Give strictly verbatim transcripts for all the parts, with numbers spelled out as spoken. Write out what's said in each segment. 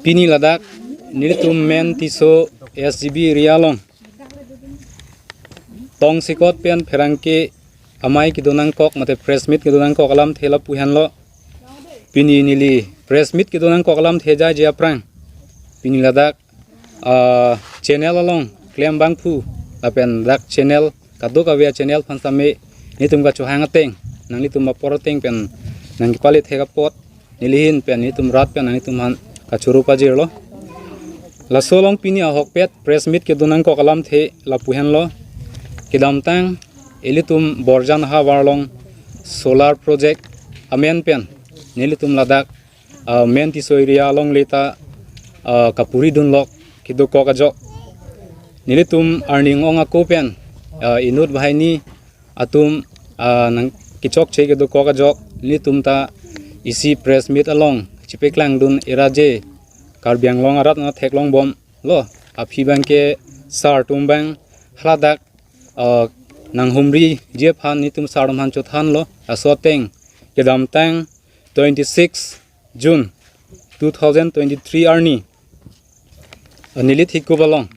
Pini ladak nelitum Main Tisso S G B area along tongsekot pen pherangke amei kedo nangkok mate press meet kedo nangkok alamthe lapu henlo. Pini neli press meet kedo nangkok alamthe jaije aphrang, pini ladak ah, channel along klem abangphu lapen dak channel kadokave a-channel aphan sitame nelitum kachohang ateng, nanglitum apor ateng pen nangkepale thek apot neli ahin pen nelitum rat pen nanglitum aphan kachoro pajirlo. Laso along pini ahokpet press meet kedo nangkok alamthe lapu henlo. Kedamtang ilitum Borjan havar along solar project amen pen nelitum ladak ah, Main Tisso area alongle ta ah, kapuri dunlok kedokok ajok. Nelitum arni ong ako pen ah, inut banghini atum ah, nangkechokche kedokok ajok nelitum ta isi press meet along chepeklang dun, iraje Karbi Anglong arat nangtheklong bomlo aphi abangke sir atum abang haladak ah, nanghumriji aphan nelitum sir atum aphan chothanlo. Laso ateng kedamtang twenty-six June two thousand twenty-three arni, ah, neli thikup along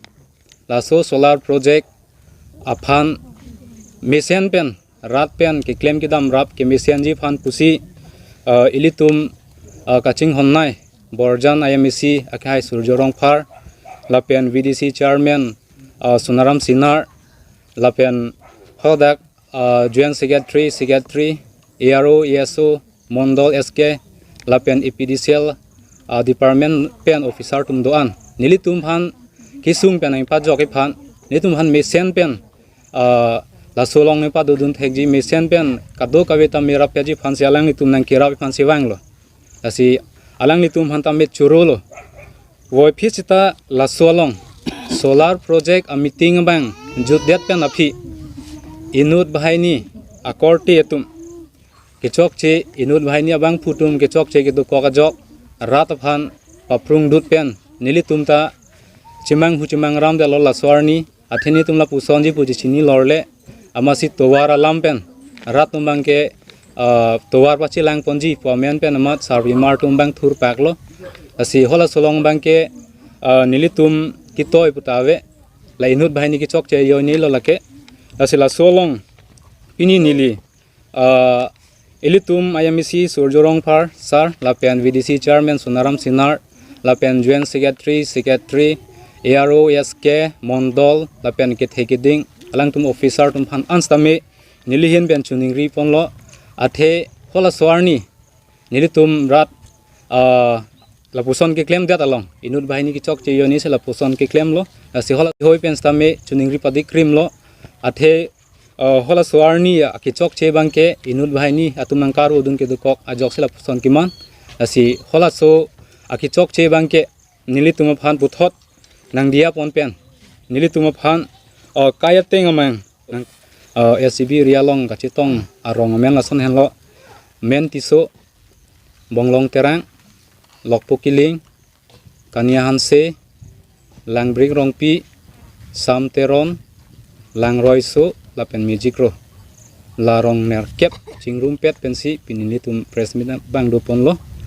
laso solar project aphan mesen pen rat pen keklem kedam rap kemesenji aphan pusi ah, ilitum ah, kachinghonnei Borjan I M A C akehai Surjo Rongphar lapen V D C chairman ah, Sonaram Singnar lapen hadak ah, joint secretary, secretary, A R O, A S O, Mondol S K lapen A P D C L ah, department pen officer atum do-an nelitum aphan kesung pen nangpajok aphan nelitum aphan mesen pen ah, laso along nangpadodun thekji, mesen pen kadokave ta merap peji aphansi alanglitum nangkerap aphansi vanglo. Lasi alanglitum aphan ta me chorolo. Voiphit sita laso along solar project a-meeting abang jutdet pen aphi inut banghini akorte atum kechokche, inut banghini abangphu atum kechokche kedokok ajok rat aphan paphrung dut pen nelitum ta chemanghu chemangram detlo laso arni. Athe nelitum lapusonji pu chechini lorle, amatsi tovar alam pen rat atum abangke ah, tovar pachelang ponji pu amen pen amat sarbimar atum abang thurpaklo. Lasi halaso along abangke ah, nelitum kitoi puta ave, la inut banghini kechokche ajoinelo lake. Lasi laso along pini neli ah, ilitum I M A C Surjo Rongphar sir lapen V D C chairman Sonaram Singnar lapen joint secretary, secretary, A R O, S K, Mondol lapen kethe keding alangtum officer atum aphan an sitame neli ahin pen choningri ponlo. Athe halaso arni nelitum rat ah, lapuson keklemdet along inut banghini kechokche ajoinesi lapuson keklemlo. Lasi hala hoi pen sitame choningri padikrimlo. Athe ah, halaso arni akechokche abangke inut banghini atum nangkarudun kedokok ajoksi lapuson keman. Lasi halaso akechokche abangke nelitum aphan puthot nangdiya pon pen nelitum aphan ah, kai ateng amang nang ah, S G B area along kachetong arong amen lason henlo: Main Tisso, Bonglong Terang, Lokpo Killing, Kania Hanse, Langbrik Rongpi, Sam Teron, Langroi So lapen Magic Ro. La rong nerkep chingrumpet pensi pini nelitum press meet abang doponlo.